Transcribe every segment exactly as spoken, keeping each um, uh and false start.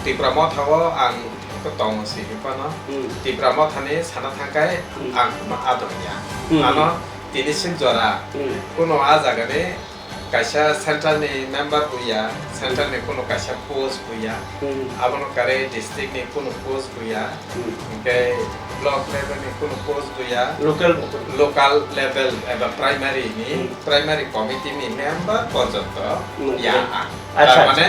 Tipra Motha o ang tongo si phano. Hmm. Tipra Motha ni sana thangkai Hmm. ang no adong ya. Hmm. Ano tini sik jora Hmm. kuno a jaga ni kaisa central ni member buya, central ni kuno kaisa post buya. Hmm. Abono kare district ni kuno post buya. Hmm. Hingke block level ni kuno post buya. Local. Local level eba primary ni, Hmm. primary committee ni member porjonto Hmm. ya ang. Acha, Tar acha. mane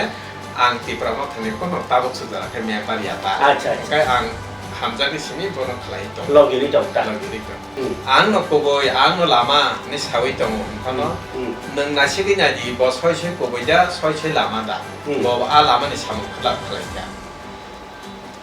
ang Tipra Motha ni kuno tabuk sujara khe member ya ta. Acha, acha. Hingke ang hamjakni simi bono khlai tong. Logiri tong ta. Logiri tong. Hmm. Ang no kubui, ang no lama ni sawi tongo, hingke no Hmm. Hmm. nwng nasigwi nai di, bo soi soi kubui da, soi soi lama da. Hmm. Bo a lama ni samung khlak khlai kha.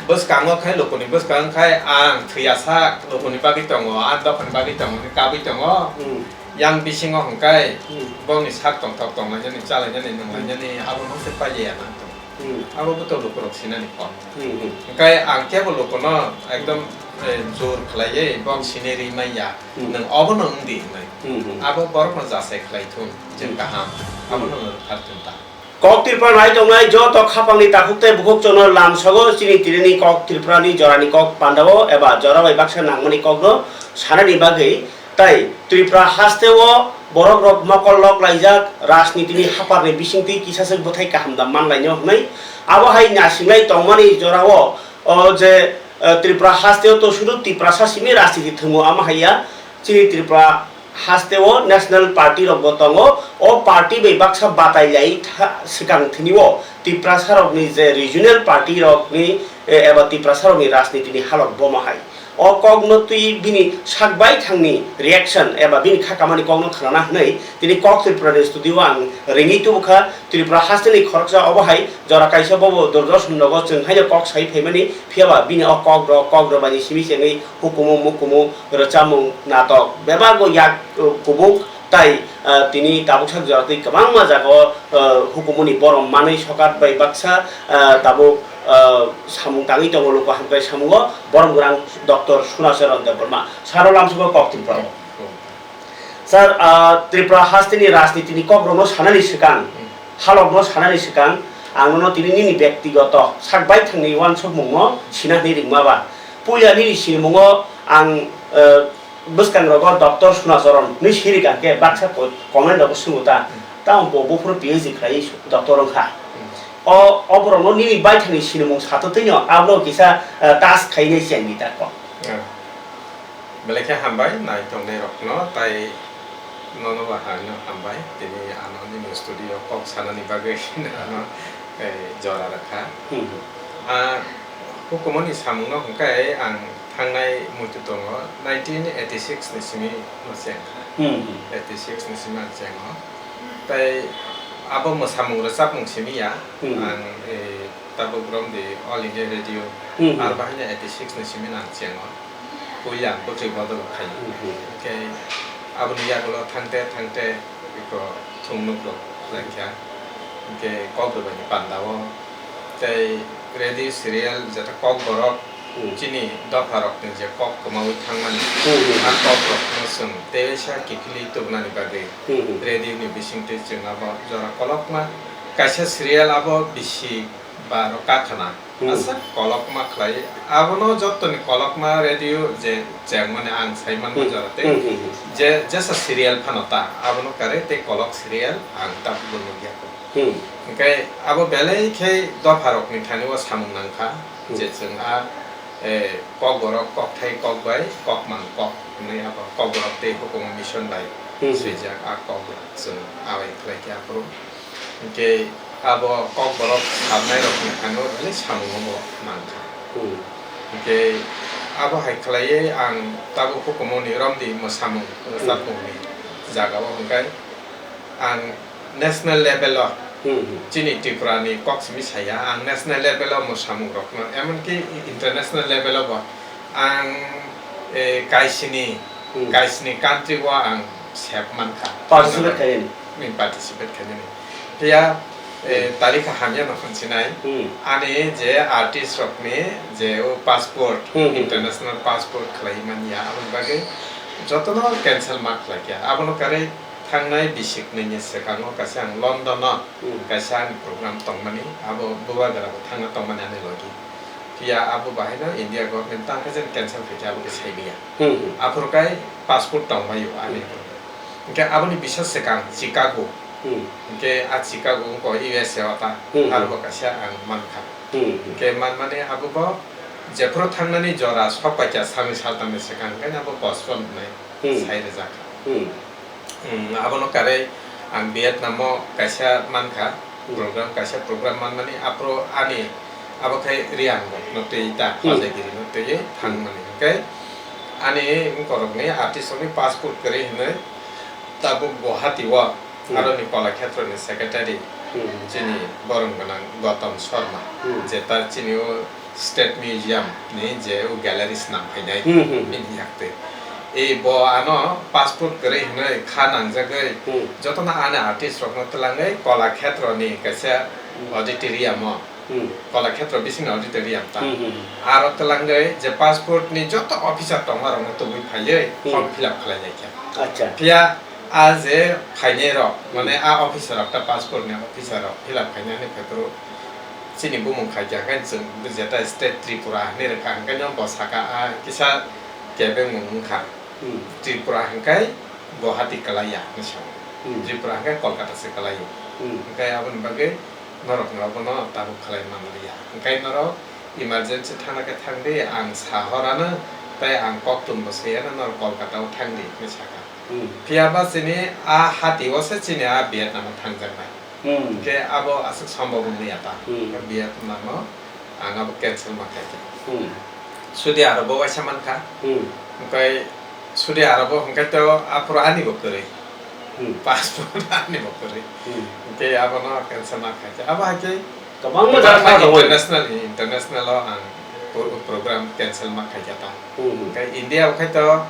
Bwskango khai lukuni bwskang khai ang thwiya sak lukuni bagwi tongo, a dophani bagwi tongo, kabwi tongo. Hmm. Yang bisingo hwnkhe Hmm. bongni sak tongthok tonglainani, chalainani, Hmm. nunglainani abo mangse pailiya nang tongo. Hmm. Abo bo to lukurok sinani kok. Hmm, hmm. Hwnkhe ang kebo lukuno ekdom, eh, jor khlaiwi bok sini ri manya. Hmm. Nwng obo no wng di hwnwi. Hmm, hmm. Abo borokno jasai khlai thung, chwng Hmm. kaham. Abo Hmm. no rwphar thung ta. Kok Tripura nai tongnai joto khapangni takhuk tei bukhuk chwngno lamsogo chini tinini Kok Tripurani jorani kok pandao eba jora bai baksa nangmani kokno sanani bagwi tei Tripura hasteo borok rok mokol lok laijak rajnitini haparni bisingtwi kisaswk bwthai kaham da manlaino hwnwi abo hai nasinglai tongmani jorao o je, eh, Tripura hasteo to sudu Tiprasa simi rajniti thwngo amo haiya chini Tripura hasteo national party rok bo tongo, o party bai baksa batai lai tha-, swkang thini o Tiprasa rokni je regional party rokni, eh, eba Tiprasa rokni rajniti ni halok bomo hai. O kok no twi bini sak bai thangni reaction eba bini kha kamani kok no thanana hwnwi tini Kok Tripura ni studio o ang ringwi tubu kha. Tripura haste ni khoroksa obo hai jora kaisa bobo Doordarshan nogo chwng haino kok sai phaimani, phiya ba bini o kok rok, kok rok bai ni simi chengwi hukumu mukumu rwchapmung natok bebak bo yak, uh, kubuk tai, uh, tini tabuk sak jora twi kwbangma jaga o, uh, hukumu ni borom manwi sokat bai baksa, uh, tabuk, uh, samung tangwi tongo luku hamkrai samungo borom gwnang Doctor Sunacharan Debbarma. Saro lamsugo Kok Tripura o. Sir, ah, Tripura hasteni rajnitini kokrokno sanani swkang, Hmm. halokno sanani swkang, ang nono tini nini bektigoto sak baithangni uansukmungno sina hwnwi ringma ba. Puila nini sinimungo ang, eh, bwskangrogo Doctor Sunacharan hwnwi sirikha khe baksa ko-, comment rogo swngo ta, Hmm. tamo bo buphuru P H D khlaiwi doctor wngkha. Hmm. O, o borokno nini baithangni sinimung satwtwino abono kisa, eh, tas khainai chengdi ta kok. Hmm. Belai khe hambai nai tongnai rokno, tai nono bo haino hambai, tini ano nini studio kok sanani bagwi ano, eh, jora rwkha. Hmm. Ah, hukumuni samungno hwnkhe ang thangnai muitu tongo, nineteen eighty-six ni simi no chengkha. Hmm. Eighty-six ni simi ang chengo. Tai abo mwsamung rwchapmung simi ya, Hmm. ang, eh, tabuk romdi All India Radio, Hmm. ar bahai no eighty-six ni simi no ang chengo. Puila bwtwi bodol khai. Mhm. Hwnkhe aboni yagulo thangte thangte eko thwngnukrok khlaikha. Hwnkhe Kokborok ni pandao tei radio serial jeta Kokborok Mhm. chini dopharokni je kok kwmaui thangmani, Mhm. a kokrokno chwng teisa kiphilwi tubunani bagwi Mhm. radio ni bisingtwi chwng abo jora kolokma kaisa serial abo bisi baro kakhana. Hmm. Asa kolokma khlai. Abono jottoni kolokma radio je chengmani ang saimanma Hmm. jora tei Hmm, hmm, hmm. je jesa serial phano ta abono kare tei kolok serial ang tabukbo nukya kho. Hmm. Hwnkhe abo belai khe dopharokni thani o samung nangkha Hmm. je chwng a, eh, Kokborok kokthai kokbai kokmang kok hwnwi abo Kokborok tei hukumu mission bai Hmm. swijak a kok chwng abai khlaikhe aphuru. Hwnkhe abo Kokborok sabnairokni thani-o belai samungo bo nangkha. Hmm. Hwnkhe abo hai khlaiwi ang tabuk hukumuni romdi mwsamung Hmm. rwchapmungni jagao hwnkhe ang national level-o Hmm, hmm. chini Tripurani kok simi saya, ang national level-o mwsamungrokno, emonki international level-o bo ang, eh, kaisini, Hmm. kaisini country-o ang sep mankha. Participate khainani? Ni participate khainani. Phiya, eh, Hmm. tari kha hamya no hwnsinai. Hmm. Ani je artist rokni je o passport, Hmm, hmm, hmm. international passport khlai manya, aboni bagwi jotono cancel ma khlaikha. Abono karwi Thangnai bisik nini swkango kaisa ang London o Hmm. kaisa ani program tongmani, abo bubagra bo thangna tongmani ani logi. Phiya abo bahaino India government tang khe jen cancel khaikhe abo khe saimanya. Hmm, hmm. Aphuru kai passport tongbaio ani. Hmm. Hwnkhe aboni bisa swkang Chicago. Hmm. Hwnkhe a Chicago wngkha U S A o ta, Hmm, hmm. Aro bo kaisa ang mankha. Hmm, hmm. Hwnkhe manmani abo bo jephuru thangnani jora sokpaikha salni saltamni swkang, hwnkhe abo postpone hwnwi Hmm. sai rwjakha. Hmm. Hmm, abono karwi ang Vietnam o kaisa mankha, Hmm. program, kaisa program manmani aphuru ani abo khai Riang rokno twi ta, Hmm. Hojagiri no twiwi thangmani. Hwnkhe ani borokni artist rokni passport kwrwi hwnwi tabuk Guwahati o Hmm. aroni Kalakshetroni secretary Hmm. chini borom gwnang Gautam Sharma, Hmm. jeta chini o State Museum ni je o gallery swnam phainai Hmm, hmm. bini yaktwi. E bo ano passport kwrwi hwnwi kha nangjagwi Hmm. jotono ani artist rokno twlangwi Kalakshetroni kaisa Hmm. auditorium o, Hmm. Kalakshetro bisingni auditorium ta. Hmm, hmm. Aro twlangwi je passport ni joto officer tongma rokno tubui phaiwi Hmm. form fill up khlai lai kha. Acha. Phiya a je phainai rok, Hmm. mane a officer rok ta passport ni officer rok fill up khainani phaipru chini bumung khaikha, hwnkhe chwng jeta state Tripura hinwi rwkha, hwnkhe no bo saka a kisa kebengmung wngkha. Hmm. Tripura hwnkhe Guwahati kwlaiya hinwi sao. Hmm. Tripura hwnkhe Kolkata se kwlaio. Hmm. Hwnkhe aboni bagwi norokno abono tabuk khlai manliya. Hwnkhe norok emergency thangna khe thangdi, ang sahorano tei ang koktun bo saiya norok Kolkata o thangdi hinwi sakha. Hmm. Phiya ba chini a hati o se chini a Vietnam o thangjaknai. Hmm. Hwnkhe abo aswk sombok wngwi ya ta. Hmm. Vietnam o ang abo cancel ma khaikha. Hmm. Saudi Arab o waisa mankha. Hmm. Hwnkhe Saudi Arab o hwnkhe to aphuru ani bo kwrwi. Hmm. Passport ani bo kwrwi. Hmm. Hwnkhe abono cancel ma khaikha. Abo hai khe kwbangma kwbangma jat tongo. International, international o ang pro-, program cancel ma khaikha ta. Hmm. Hwnkhe India o khai to,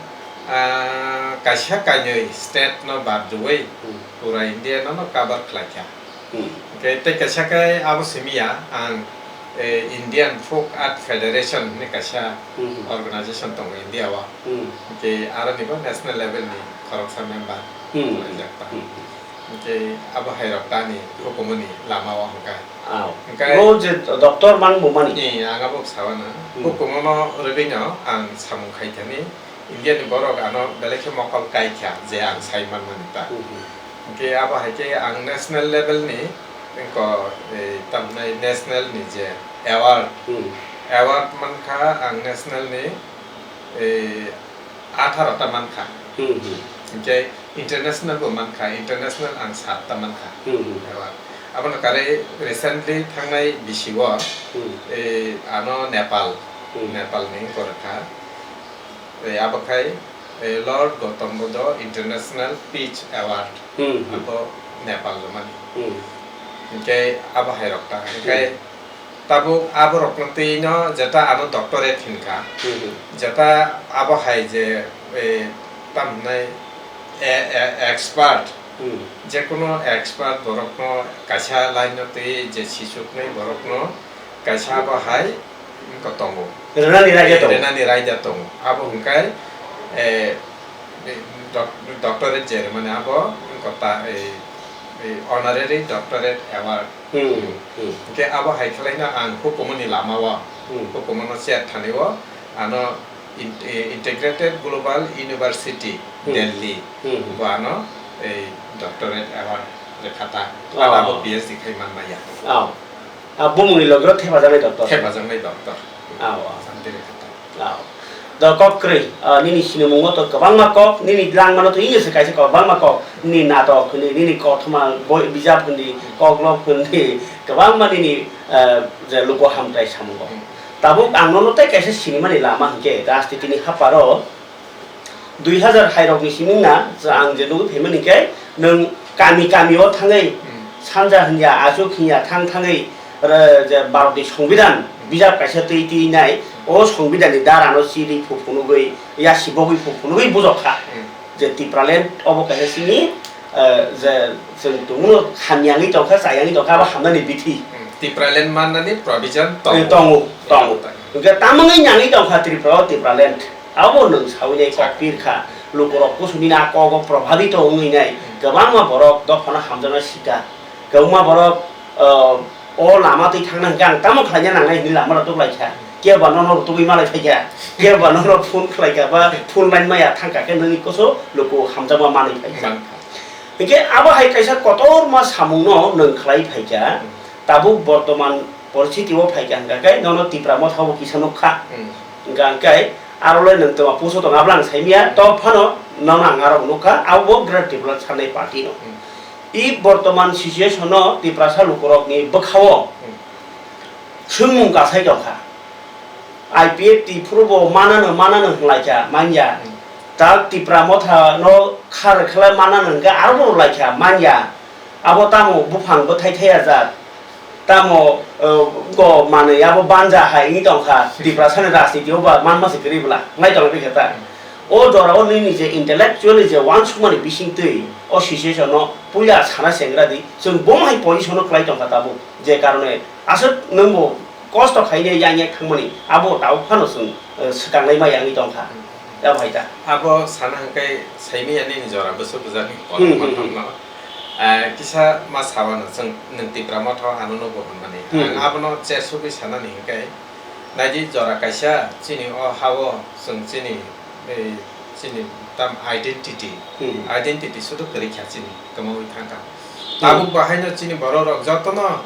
ah, kaisa kainwi state no bad rwui Hmm. pura India no, no cover khlaikha. Hmm. Hwnkhe tei kaisa khe abo simi ya, ang, eh, Indian Folk Art Federation hinwi kaisa Hmm. organization tongo India o. Hmm. Hwnkhe aroni bo national level ni khoroksa member Hmm. khlaijak ta. Hmm. Hwnkhe abo hai rok tani hukumu ni lama o hwnkhe. Aw. Hwnkhe bo je doctor man bo mani. Ni ang abo sawana. Hmm. Hukumu no rwgwi no ang samung khai thani. India ni borok ano belai khe mokol kai kha je ang sai man mani ta. Hmm, hmm. Hwnkhe abo hai khe ang national level ni, wngkha, eh, tamni national ni je award, Hmm. award mankha ang national ni, eh, atharo ta mankha. Hmm, hmm. Hwnkhe international bo mankha, international ang sat ta mankha. Hmm, hmm. Award. Abono karwi recently thangnai bisi o, Hmm. eh, ano Nepal, Hmm. Nepal ni wngkha rwkha. Eh, abo khai, eh, Lord Gautam Buddha International Peace Award. Hmm, hmm. Abo Nepal rwmani. Hmm. Hwnkhe abo hai rok ta. Hwnkhe Hmm. tabuk abo rokno twi no jeta ano doctorate hinkha. Hmm, hmm. Jeta abo hai je, eh, tam hwnai, eh, eh, expert. Hmm. Jekunu expert borokno kaisa line no twi je sisuknai borokno kaisa abo hai wngkha tongo. Rwnani raida tongo. Rwnani raida tongo. Abo hwnkhe, eh, doc-, doctorate je rwmani abo wngkha ta, eh, eh, honorary doctorate award. Hmm, hmm. Hwnkhe abo hai khlaino ang hukumuni lama o, Hmm. hukumu no chair thani o, ano in-, eh, Integrated Global University, Hmm. Delhi, Hmm. bo ano, eh, doctorate award rwkha ta. Oh. Ano abo P H D khai man maya. Oh. Ah, bumungni logi o thepajaknai doctor. Thepajaknai doctor. Oh, oh. Santi rwkha ta. Aw. Do kok kwrwi, ah, nini sinimungo to kwbangma kok, nini langmano to English kaisa kok, kwbangma kok, nini natok hwnwi, nini kothoma boi bijap hwnwi, koklop hwnwi, kwbangma nini, ah, je luku hamtai samungo. Hmm. Tabuk ang nono tei kaisa sinimani lama hwnkhe, rajnitini haparo dui hazar hairokni simi wngna, je ang je nugwi phaimani hwnkhe, nwng kami kami o thangwi, Hmm. sanja hwnya, achuk hwnya thang thangwi, Oro je Bharatni Songbidan bijap kaisa twi twi nai, o Songbidanni darano chiri phu phunugwi, yasi bogwi phu phunugwi bujok kha. Hmm. Je Tipraland obo kaisa chini, eh, je chwng tongmano hamyangwi tongkha, chayangwi tongkha, abo hamnani bithi. Hmm. Tipraland mannani provision tongo. Eh, tongo, tongo. Tongo. Hwnkhe tamungwi nangwi tongkha Tripura o Tipraland. Abo nwng sawi nai kok pir kha. Lukurok kusuni na kogo probhabito wngwi nai. Hmm. Kwbangma borok dophano hamjakna sikha. Kwbangma borok, ah, o lama twi thangna hwnkhe ang tamo khlaina nangnai hwnwi lama rok tuklaikha. Kebo ba nono rutugwi malai phaikha. Kebo ba nono phone khlaikha ba phone line maya thangkha khe nini koso luku hamjakma manwi phaikha. Mankha. Hwnkhe abo hai kaisa kotorma samungno nwng khlai phaikha. Hmm. Tabuk bortoman poristiti o phaikha hwnkha khe nono Tipra Motha o kisa nukha. Hmm. Hwnkha hwnkhe aro le nwng tongma puso tong abla ang saimya, to phano nono ang aro nukha, abo bo Greater Tipraland Sanai Party no. Hmm. I bortoman situation no Tiprasa lukurokni bwkhao Hmm. swngmung kasai tongkha. I P F T phuru bo manano, manano hwnlaikha, manya. Hmm. Tak Tipra Motha no khar khlai manano hwnkhe aro bo laikha, manya. Abo tamo buphang bwthai thaya jat. Tamo, uh, go manwi abo banja hai wngwi tongkha. Tiprasani rajniti o ba manma se kwrwi bwla. Nai tongwi khe ta. O jora o nini je intellectual ni je uansukmani bising twi o situation no puila sana sengra di. Chwng bo hai position no khlai tongkha tabuk. Je karone aswk nwng bo kosto khainai yang yang thangmani abo tabuk phano chwng, uh, swkangnai ma yangwi tongkha. Abo hai ta. Abo sana hwnkhe saimanya nini jora bwswk bwjakni Hmm, hmm, hmm. kolok manthokno. Ah, kisa ma sawano chwng nwng Tipra Motha ano nugo hwnmani. Hmm. Ang abono chesugwi sanani hwnkhe, naidi jora kaisa chini o hao chwng chini, eh, chini tam identity, Hmm. identity sudu kwrwi kha chini kwmawi thangkha. Hmm. Tabuk bo haino chini borok rok jotono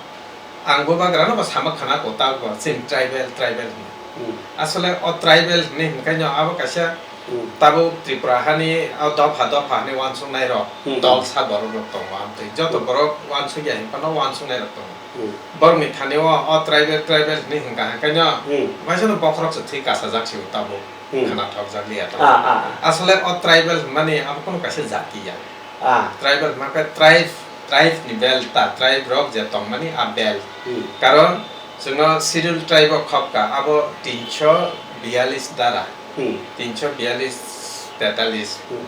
Ang bubagrano bo sama khana ko ta bo chini tribal, tribal hwnwi. Hmm. Asole o tribal hwnwi hwnkhe no abo kaisa Hmm. tabuk Tripura hani o dopha dopha hwnwi uansuknai rok Hmm. dol sa borok rok tongo amtwi. Joto Hmm. borok uansukya hinphano uansuknai rok tongo. Hmm. Borokni thani o, o tribal, tribal hwnwi hwnkha hwnkhe no Hmm. waisa no bokhorok se thwi kasajak se tabuk Hmm. khana thokjak liya tabuk. Ah, ah, ah. Asole o tribal hwnmani abo kono kaisa jati ya. Ah. Tribal hwnkhe tribe, tribe ni belt ta, tribe rok je tongmani a belt. Hmm. Karon chwngno schedule tribe o khopka, abo tinsho biyalish dara. Hmm. Tinsho biyalish, tetalish. Hmm.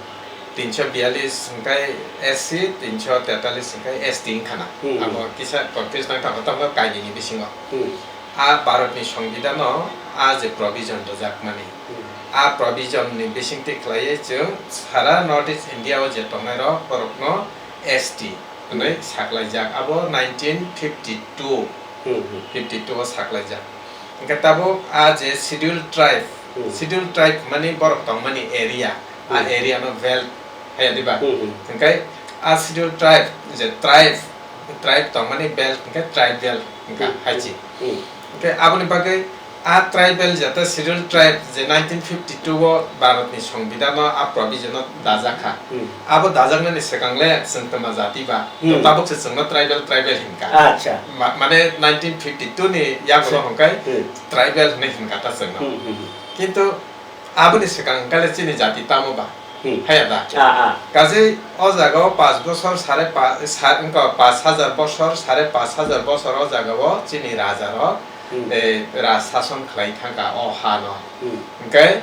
Tinsho biyalish hwnkhe S C, tinsho tetalish hwnkhe S T wngkhana. Hmm. Abo kisa confuse nang tamo, tamo kainwini bisingo. Hmm. A Bharatni Songbidhano a je provision rwjakmani, Hmm. a provision ni bisingtwi khlaiwi chwng sara North East India o je tongnairok borokno S T hwnwi Hmm. saklaijak, abo nineteen fifty two, Hmm, hmm. fifty two o saklaijak. Hwnkhe tabuk a je schedule tribe, Hmm. schedule tribe mani borok tongmani area, a Hmm. area no belt haya diba? Hmm, hmm. Hwnkhe a schedule tribe, je tribe, tribe tongmani belt hwnkhe tribal hwnkha Hmm, hai hmm, chi. Hmm. Hwnkhe aboni bagwi a tribal jata schedule tribe je nineteen fifty two o Bharatni Songbidhano a provision o dajakha. Hmm. Abo dajaknani swkang le chwng twma jati ba, Hmm. tabuk se chwngno tribal, tribal hinkha. Acha. Ma-, mane nineteen fifty two ni yagulo Acha. hwnkhe Hmm. tribal hwnwi hinkha ta chwngno. Hmm, hmm, hmm. Kintu Aboni swkang kale chini jati tamo ba? Hmm. Haya da? Ah, ah. Kaje o jaga o panch bosor, sare pa-, sa-, wngkha panch hajar bosor, sare panch hajar bosor o jaga o chini raja rok, Hmm. eh, raj sason khlai thangkha o ha no. Hmm. Hwnkhe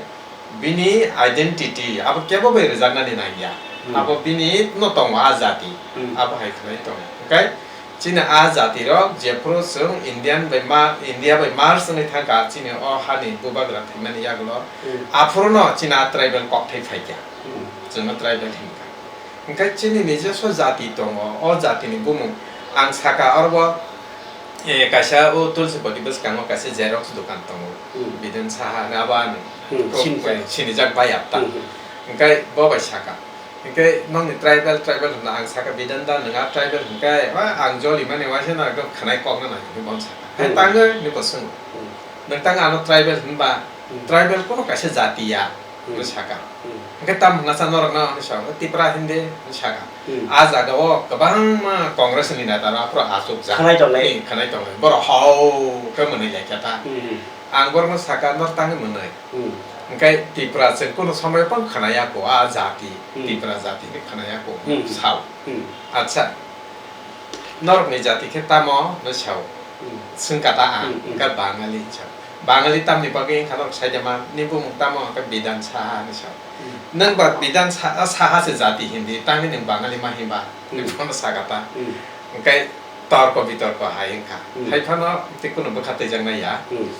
bini identity abo kebo bai rwjaknani nangya. Hmm. Abo bini no tongo a jati. Hmm. Abo hai khlai tongo. Hwnkhe Chini a jati rok jephuru chwng Indian bai ma-, India bai merge wngwi thangkha, chini o hani bubagra thwimani yagulo. Hmm. Aphuru no chini a tribal kokthai phaikha. Hmm. Chwngno tribal hinkha. Hwnkhe chini nijoswo jati tongo, o jatini bumung ang saka oro bo, eh, kaisa o Tulsipati bwskango kaisa xerox dokan tongo. Hmm. Bidhan Saha hwnwi abo ani Hmm, kok sinijak. Sinijak bai apta. Hmm, hmm. Hwnkhe bo bai saka. Hwnkhe nokni tribal, tribal hwnna ang sakha, Bidhan da nwng a tribal hwnkhe, "Wa, ang joli mani waisa no ekdom khwnai kok no nai," hwnwi bo saka. Hai Hmm. tangwi hwnwi bo swngo. Hmm. "Nwng tang ano tribal hwnba, Hmm. tribal kuno kaisa jati ya," Hmm. hwnwi saka. Hmm. Hwnkhe tam hwnna sa norok no hwnwi sa, "Tipra hindi," hwnwi saka. Hmm. A jaga o kwbangma Congress ni neta rok aphuru achukjak. Khwnai tongnai. Khwnai tongnai. Borok hau khe mwnwi lai khe ta. Hmm. Ang borokno saka, "Nor tangwi mwnwi." Hmm. Hwnkhe Tipra chwng kunu somoy phano khwnaya ko, a jati, Hmm. Tipra jati ni khwnaya ko, Hmm. sao. Hmm. Acha, norokni jati khe tamo hwnwi sao? Hmm. Swngkha ta ang, Hmm, hmm. hwnkhe Bangali sao. Bangali tamni bagwi wngkha norok saida ma, ni bumung tamo hwnkhe Bidhan Saha hwnwi sao. Hmm. Nwng ba Bidhan Sa-, Saha se jati hindi, tangwi nwng Bangali ma hinba? Hmm. Hwnwi phano sakha ta. Hmm. Hwnkhe torko bitorko hai wngkha. Hmm. Hai phano tei kunu bwkha twijaknai ya. Hmm.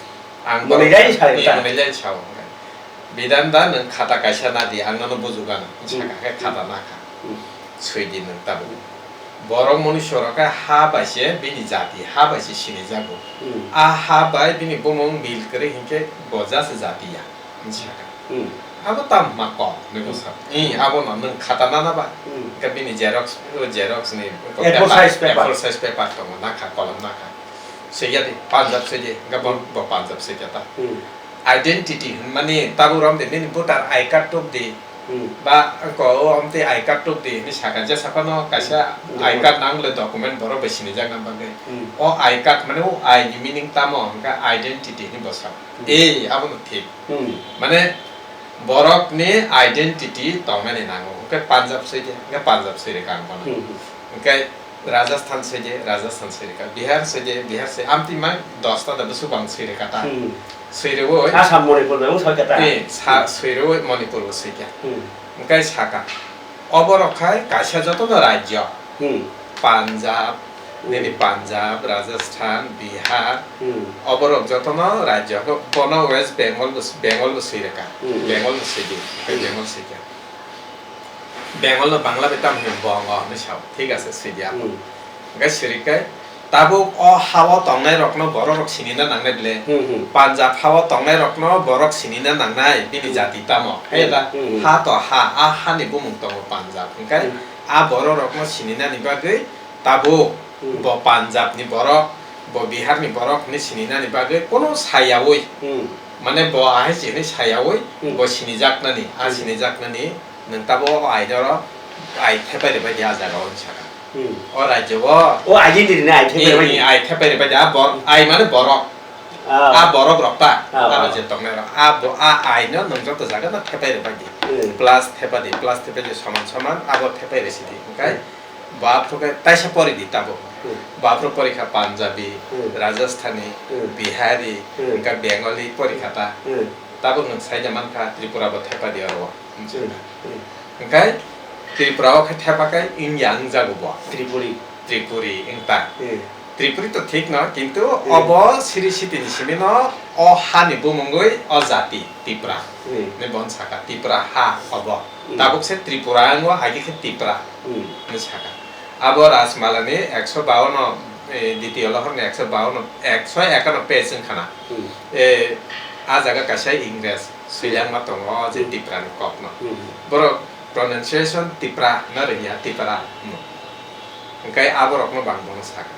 Ang Mwnwi borok lai sa eh, ta. Mwnwi lai sao. Bidhan da nwng khata kaisa nadi, ang nono bujugano. Hmm. Saka khe khata nakha. Hmm. Swidi nwng tabuk. Borok mwnwi sorok khe ha bai se bini jati, ha bai se sinijago. Hmm. A ha bai bini bumung mil kwrwi hinkhe bo jasa jati ya, hinwi sakha. Hmm. Abo tamo ma kok, hinwi Hmm. bwsa. I, abono nwng khata nana ba? Hmm. Hinkhe bini xerox, o xerox ni A four paper, size paper. A four size paper tongo, nakha, kolom nakha. Swiya di, Punjab swi di, hinkhe bo, Hmm. bo Punjab swi khe ta. Hmm. Identity hwnmani tabuk romdi, nini voter I card tubdi, Hmm. ba ko o omtwi I card tubdi hinwi sakha, jesa phano kaisa Hmm. I card nang le document borok bai sinijakna bagwi. Hmm. O I card mane o I ni meaning tamo hwnkha identity hinwi bwsa. Hmm. E, abono thik. Hmm. Mane borokni identity tongmani nango. Hwnkhe Punjab swi de, hwnkhe Punjab swi rwkha ang bono. Hmm, hmm. Hwnkhe Rajasthan swi de, Rajasthan swi rwkha. Bihar swi de, Bihar swi. Amtwi mang dosta da bwswk bang swi rwkha ta. Hmm. Swi rwui. Assam, Manipur bai wng soi kha ta. Eh, sa-, Hmm. swi rwui Manipur bo swi kha. Hmm. Hwnkhe sakha. Obo rok khai kaisa jotono rajyo. Hmm. Punjab, Hmm. nini Punjab, Rajasthan, Bihar. Hmm. Obo rok jotono rajyo. Bono West Bengal bo, Bengal bo swi rwkha. Hmm. Bengal bo swi di. Hwnkhe Hmm. Bengal swi kha. Bengal no Bangla bai tamo hino bongo hinwi sao. Thik ase, sidi abo. Hmm. Hwnkhe siri khe tabuk o ha-o tongnai rokno borok rok sinina nangnai ble. Hmm, hmm. Punjab ha-o tongnai rokno borok sinina nangnai, bini Hmm. jati tamo. Hmm, Eba hmm, hmm. ha to ha, a ha ni bumung tongo Punjab. Hwnkhe Hmm. a borok rokno sinina ni bagwi tabuk Hmm. bo Punjab ni borok, bo Bihar ni borok hinwi sininani bagwi kono sayaui, Hmm. mane bo ahai se hinwi sayaui Hmm. bo sinijaknani, a Hmm. sinijaknani nwng tabo o aino ro ai thepai rwbai di a jaga o hinwi sakha. Hmm. O rajyo o O identity ni ai thepai rwbai di. Ni ai thepai rwbai di, a bor-, ai mane borok. Ah. A borok rok ta, Ah, aro ah. je tongnai rok. A bo-, a aino nwng joto jaga no thepai rwbai di. Hmm. Plus thepai di, plus thepai di, soman soman, abo thepai rwsi di. Hwnkhe Hmm. Bo aphuru khe taisa pori di tabuk. Hmm. Bo aphuru pori kha Punjabi, Hmm. Rajasthani, Hmm. Bihari, Hmm. hwnkhe Bengali pori kha ta. Hmm. Tabuk nwng saida man kha Tripura bo thepa di oro. Hmm. Hmm. Hwnkhe Tripura o khe thepa khe India wngjago bo. Tripuri. Tripuri wng ta. Hmm. Tripuri to thik no, kintu Hmm. obo siri siti ni simi no o ha ni bumungwi o jati Tipra Hmm. ni bon saka Tipra ha obo. Hmm. Tabuk se Tripura wngwi agi khe Tipra Hmm. hinwi sakha. Abo Rajmala ni ekso bawan, eh, ditiyo lohor ni ekso bawan, ekso ekano page wngkha na. Hmm. Eh, a jaga kaisa Ingres swilangma tongo, o je Hmm. Tipra ni kok no. Hmm. Borok pronunciation Tipra no rwngya, Tipra hwno. Hwnkhe aborok no bang bono sakha.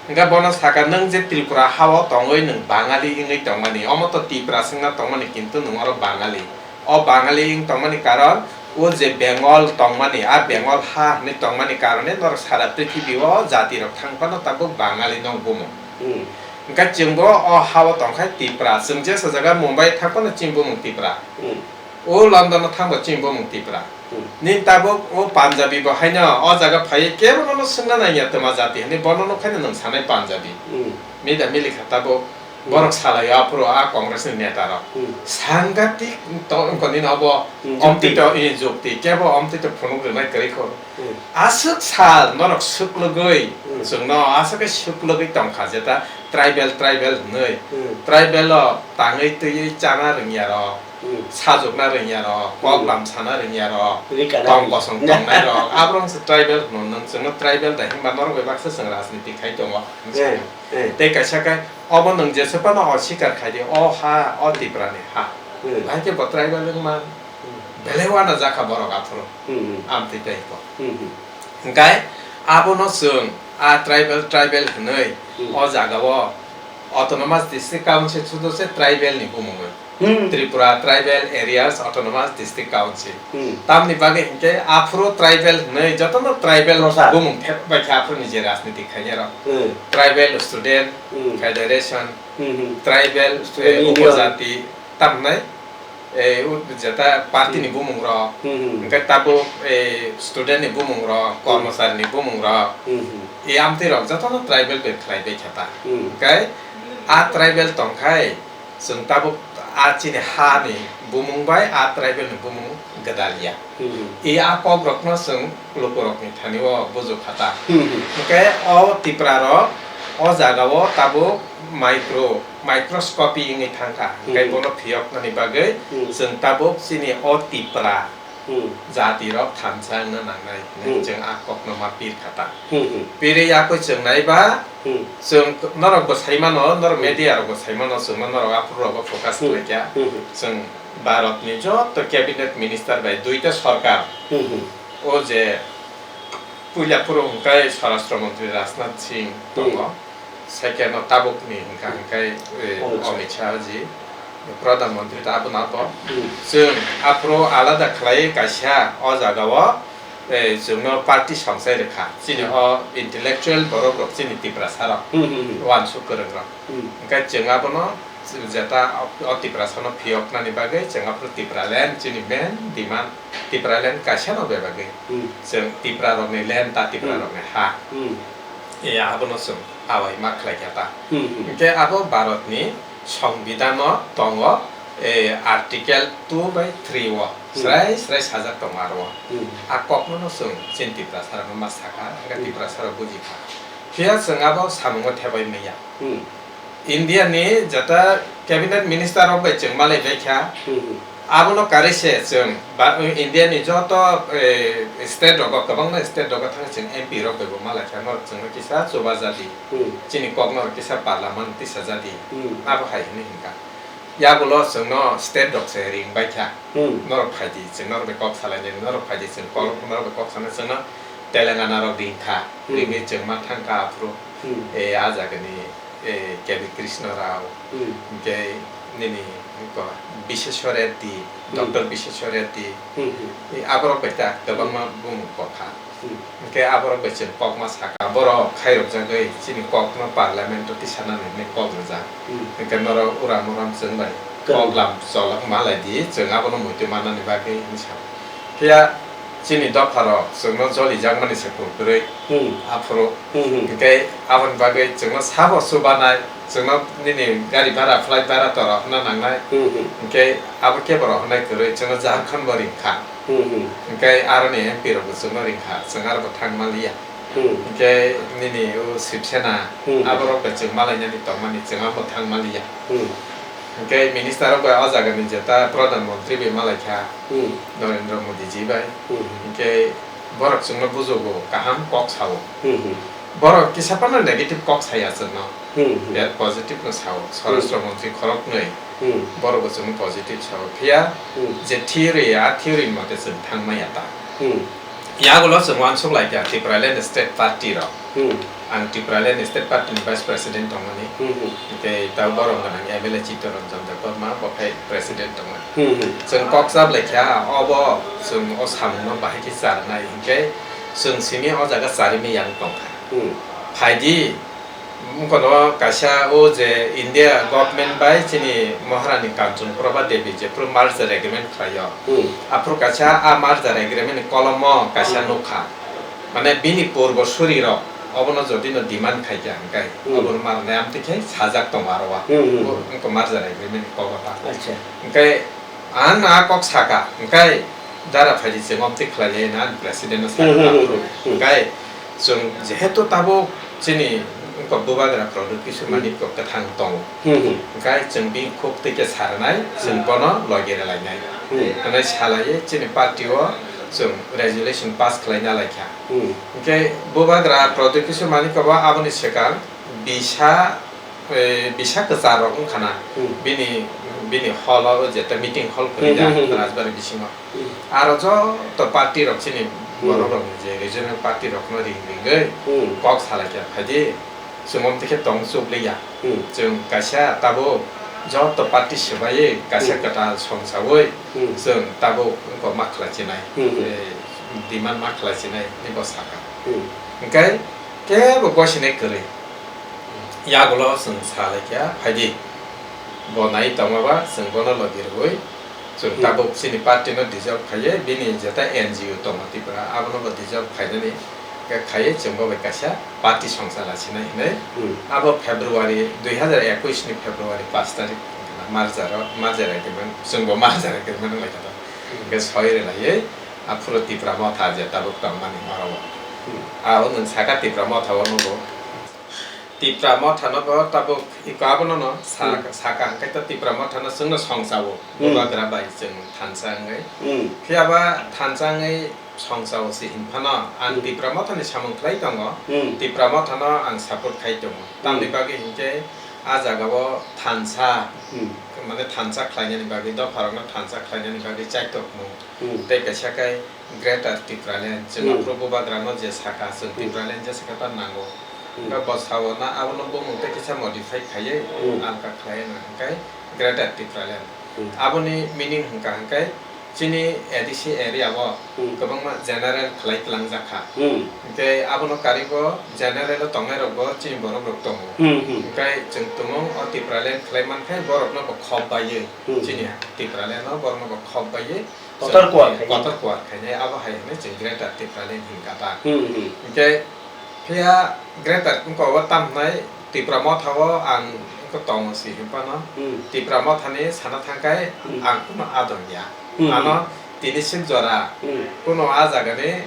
Hwnkhe bono sakha, nwng je Tripura ha-o tongwi nwng Bangali wngwi tongmani, omo to Tiprasa wngna tongmani, kintu nwng oro Bangali. O Bangali wng tongmani karon, o je Bengal tongmani, a Bengal ha hwnwi tongmani karone norok sara prithibi o jati rok thang phano tabuk Bangali no bumung. Hmm. Hwnkhe chwngbo o ha-o tongkha Tipra, chwng jesa jaga Mumbai thang phano chini bumung Tipra. Hmm. O London o thangbo chini bumung Tipra. Hmm. Nini tabuk o Punjabi bo haino o jaga phaiwi kebo nono swngna nangya twma jati hinwi bono nukhaino nwng sanai Punjabi. Hmm. Mida mili kha tabuk Hmm. borok salaio aphuru a Congress ni neta rok. Hmm. Sangatik to wngkha nini obo Hmm, omtwi jukti. To, eh, jukti kebo omtwi to phunuk rwnai kwrwi kho. Hmm. Aswk sal norok swklwgwi Hmm. chwngno aswk khe swklwgwi tongkha jeta tribal, tribal hinwi. Hmm. Tribal o tangwi twiwi chana rwngya rok. Hmm. Sajwkna rwngya rok, kok Hmm. lam sana rwngya rok, Rika tong nai. Kosong tongnai rok, aborok se tribal hwno, nwng chwngno tribal da hinba norok bai baksa chwng rajniti khai tongo. Eh, eh. Tei kaisa khe obo nwng jesa phano osikar khai di, o ha, o Tipra ni ha. Hmm. Bahai khe bo tribal wngma, Hmm. belai uana jakha borok aphuru. Hmm, hmm. Amtwi tei bo. Hmm, hmm. Hwnkhe abono chwng a tribal, tribal hwnwi Hmm. o jaga o Autonomous District Council sudo se tribal ni bumung. Hmm. Tripura Tribal Areas Autonomous District Council. Hmm. Tamni bagwi hinkhe aphuru tribal hwnwi jotono tribal Prosa. Bumung thep bai khe aphuru ni je rajniti khainai rok. Hmm. Tribal Student Hmm. Federation, Hmm, hmm. Tribal, Student eh, Union. Upojati, tamnai, eh, u-, jeta party ni Hmm. bumung rok, Hmm, hmm. Hinkhe tabuk, eh, student ni bumung rok, Hmm. Kormochari ni bumung rok, Hmm, hmm. E amtwi rok jotono tribal bai khlai bai khe ta. Hmm. Hinkhe a tribal tongkhai, Chwng tabuk a chini ha ni bumung bai a tribal ni bumung gwdal ya. Hmm. I a kok rok no chwng luku rok ni thani o buju kha ta. Hmm. Hwnkhe o Tipra rok o jaga o tabuk micro, microscopy wngwi thang kha. Hwnkhe Hmm. bono phiyok nani bagwi Hmm. chwng tabuk chini o Tipra Hmm. Jati rok thansa wngna nangnai hinwi Hmm. chwng a kokno ma pir kha ta. Hmm, hmm. Piri yakwi chwng naiba Hmm. chwng norok bo sai mano, norok Hmm. media rok bo sai mano, chwngno norok aphuru rogo focus Hmm. khlai kha. Hmm, hmm. Chwng Bharat ni joto cabinet minister bai duita sarkar Hmm, hmm. o je puila phuru hwnkhe Swarashtra Mantri Rajnath Singh tongo. Hmm. Second o tabukni hwnkha hwnkhe, eh, Amit Shah. Amit Shah ji, Pradhan Mantri ta abono abo. Hmm. Chwng aphuru alada khlai kaisa o jaga o, eh, chwngno party songchai rwkha. Chini Hmm. o intellectual borok rok chini Tiprasa rok, Hmm, hmm, hmm. uansuk kwrwng rok. Hmm. Hwnkhe chwng abono jeta o, o Tiprasa no phiyoknani bagwi chwng aphuru Tipraland chini main demand, Tipraland kaisa no bebagwi. Hmm. Chwng Tipra rokni land ta Tipra Hmm. rokni ha. Hmm. E, abono chwng awai ma khlai kha ta. Hmm, hmm. Hwnkhe abo Bharatni Songbidan o tongo, e, Article two by three o Hmm. srai srai sajak tongo aro. Hmm. A kokno no chwng chini Tiprasa rokno ma sakha, hwnkhe Hmm. Tiprasa rok buji kha. Phiya chwng abo samungo thebai manya. Hmm. India ni jata cabinet minister rok bai chwng malai bai kha. Hmm, hmm. Abono karwi se chwng ba, India ni joto, eh, state rogo, kwbangma state rogo thang chwng M P rok bai bo malai kha, norok chwngno kisa chuba jadi, Hmm. chini kok norok kisa parliament tisa jadi, Hmm. abo hai hwnwi hwnkha. Yagulo chwngno state rok se ring bai kha, Hmm. norok phai di, chwng norok bai kok salai nai, norok phai di, chwng kok, Hmm. norok bai kok sanai, chwngno Telangana rok ring kha, Hmm. ringwi chwng ma thang kha aphuru, Hmm. eh, a jagani eh, K V Krishna Rao, Hmm. hwnkhe nini ko Biseswar Reddy, Hmm. Doctor Biseswar Reddy, Hmm, hmm. eh, aborok bai ta kwbangma Hmm. bumung kok kha. Hmm. Hwnkhe aborok bai chwng kokma sakha, borok khairokjagwi chini kokno parliament o tisanani hinwi kok rijak. Hmm. Hwnkhe norok uram uram chwng bai Kwrwng. kok lam cholok malai di, chwng abono muitu mannani bagwi hinwi sa. Phiya chini dopharok chwngno jolijakmani se pung kwrwi Hmm. aphuru. Hmm, hmm. Hwnkhe aboni bagwi chwngno sabo chubanai, chwngno nini gari bhara, flight bhara tora hwnna nangnai. Hmm, hmm. Hwnkhe abo kebo rok hwnwi kwrwi chwngno Jharkhand bo ring kha. Hmm, hmm. Hwnkhe aroni M P rokbo chwngno ring kha, chwng aro bo thang manliya. Hmm. Hwnkhe nini o Shiv Sena Hmm. aborok bai chwng malainani tongmani chwng abo thang manliya. Hmm. Hwnkhe minister rok bai o jagani jeta Pradhan Mantri bai malai kha. Hmm. Narendra Modi ji bai. Hmm. Hwnkhe borok chwngno bujugo, kaham kok sao. Hmm, hmm. Borok kisa phano negative kok saya chwngno. Hmm, hmm. Biya positive no sao. Swarashtra Hmm. Mantri khoroknwi Hmm. borok bo chwngno positive sao. Phiya Hmm. je theory, a theory ni mote chwng thang maya ta. Hmm. Yagulo chwng uansuk lai kha Tipraland State Party rok. Hmm. Ang Tipraland State Party ni Vice President tongmani. Hmm, hmm. Tei tei borok gwnang M L A Chittaranjan Debbarma bo khai President tongmani. Hmm, hmm. Chwng kok chap lai kha, obo chwng o samungno bahai khe charwnai hinkhe chwng simi o jaga charimwi yang tongkha. Hmm. Phaidi, wngkha no kaisa o je India government bai chini Maharani Kanchan Prabha Devi jephuru merger agreement khlaio. Hmm. Aphuru kaisa a merger agreement ni kolomo kaisa Hmm. nukha. Mane bini purbo suri rok obono jodi no demand khai kha hwnkhe Hmm. obono marnai amtwi khe sajak tongo aro o. Hmm, hmm. Bo wngkha merger agreement ni kobo ta. Acha. Hwnkhe ang a kok saka, hwnkhe dara phaidi chwng omtwi khlai lai na president no Hmm, saka hmm, hmm, aphuru. Hmm. Hwnkhe chwng jehetu tabuk chini wngkha bubagra product kisu Hmm. mani kok kwthang tongo. Hmm, hmm. Hwnkhe chwng bini khuk twi khe sarnai, chwng Hmm. bono logi rwlainai. Hmm. Hwnwi salaiwi chini party o chwng resolution pass khlaina laikha. Hmm. Hwnkhe bubagra product kisu mani kobo aboni swkang bisa, eh, bisa kwchar rok wngkha na. Hmm. Bini, bini hall o jeta meeting hall kwrwi Hmm, da hmm, hmm, hmm. Rajbari bisingo. Hmm. Aro joto party rok chini Hmm. borok rok ni je regional party rok no ring ringwi Hmm. kok salai khe phaidi. Chwng omtwi khe tong chuk liya. Hmm. Chwng kaisa tabuk joto party swbaiwi kaisa Hmm. kwtal songchawi Hmm. chwng tabuk wngkha ma khlai chinai, Hmm, hmm. eh, demand ma khlai chinai hinwi bo sakha. Hmm. Hwnkhe kebo gosinai kwrwi. Yagulo chwng sa lai khe phaidi. Bo nai tongma ba chwng bono logi rwui chwng Hmm. tabuk chini party no dissolve khaiwi bini jeta N G O tongo Tripura abono bo dissolve khainani khe khaiwi chwng bo bai kaisa party songcha lasinai hinwi Hmm. abo February dui hazar ekush ni February pash tarik merger o, merger agreement, chwng bo merger agreement wnglaikha to. Hmm. Hwnkhe soi rwlaiwi aphuru Tipra Motha je tabuk tongmani oro o. Hmm. Abo nwng saka Tipra Motha o nugo. Tipra Motha no bo tabuk iko abono no sa-, Hmm. saka hwnkhe to Tipra Motha no chwngno songchao. Hmm. Bubagra bai chwng thansa wngwi. Hmm. Phiya ba thansa wngwi songchao se hinphano ang Hmm. Tipra Motha ni samung khlai tongo. Hmm. Tipra Motha no ang support khai tongo. Tamni Hmm. bagwi hinkhe a jaga o thansa, Hmm. mane thansa khlainani bagwi, dopharokno thansa khlainani bagwi chaitokmung. Hmm. Tei kaisa khe Greater Tipraland, chwng Hmm. aphuru Bubagrano je saka, chwng Hmm. Tipraland je saka ta nango. Hmm. Hwnkhe bo sao na abono bumung tei kisa modify khaiwi Hmm. alka khlai na hwnkhe Greater Tipraland. Hmm. Aboni meaning hwnkha hwnkhe chini A D C area o Hmm. kwbangma general khlai twlangjak kha. Hmm. Hwnkhe abono karwi bo general o tongnai rok bo chini borok rok tongo. Hmm, hmm. Hwnkhe chwng tumung o Tipraland khlai mankhe borokno bo khop baiwi Hmm. chini Tipraland o borokno bo khop baiwi Kotor kuar khainai. Kotor kuar khainai, abo hai hwnwi chwng Greater Tipraland hinkha ta. Hmm, hmm. Hinkhe phiya Greater wngkha o tamo hwnai Tipra Motha o ang wngkha tongo si hinphano. Hmm. Tipra Motha ni sana thangkhai Hmm. ang kuno adong ya. Hmm, Ano hmm. tini sik jora Hmm. kuno a jaga ni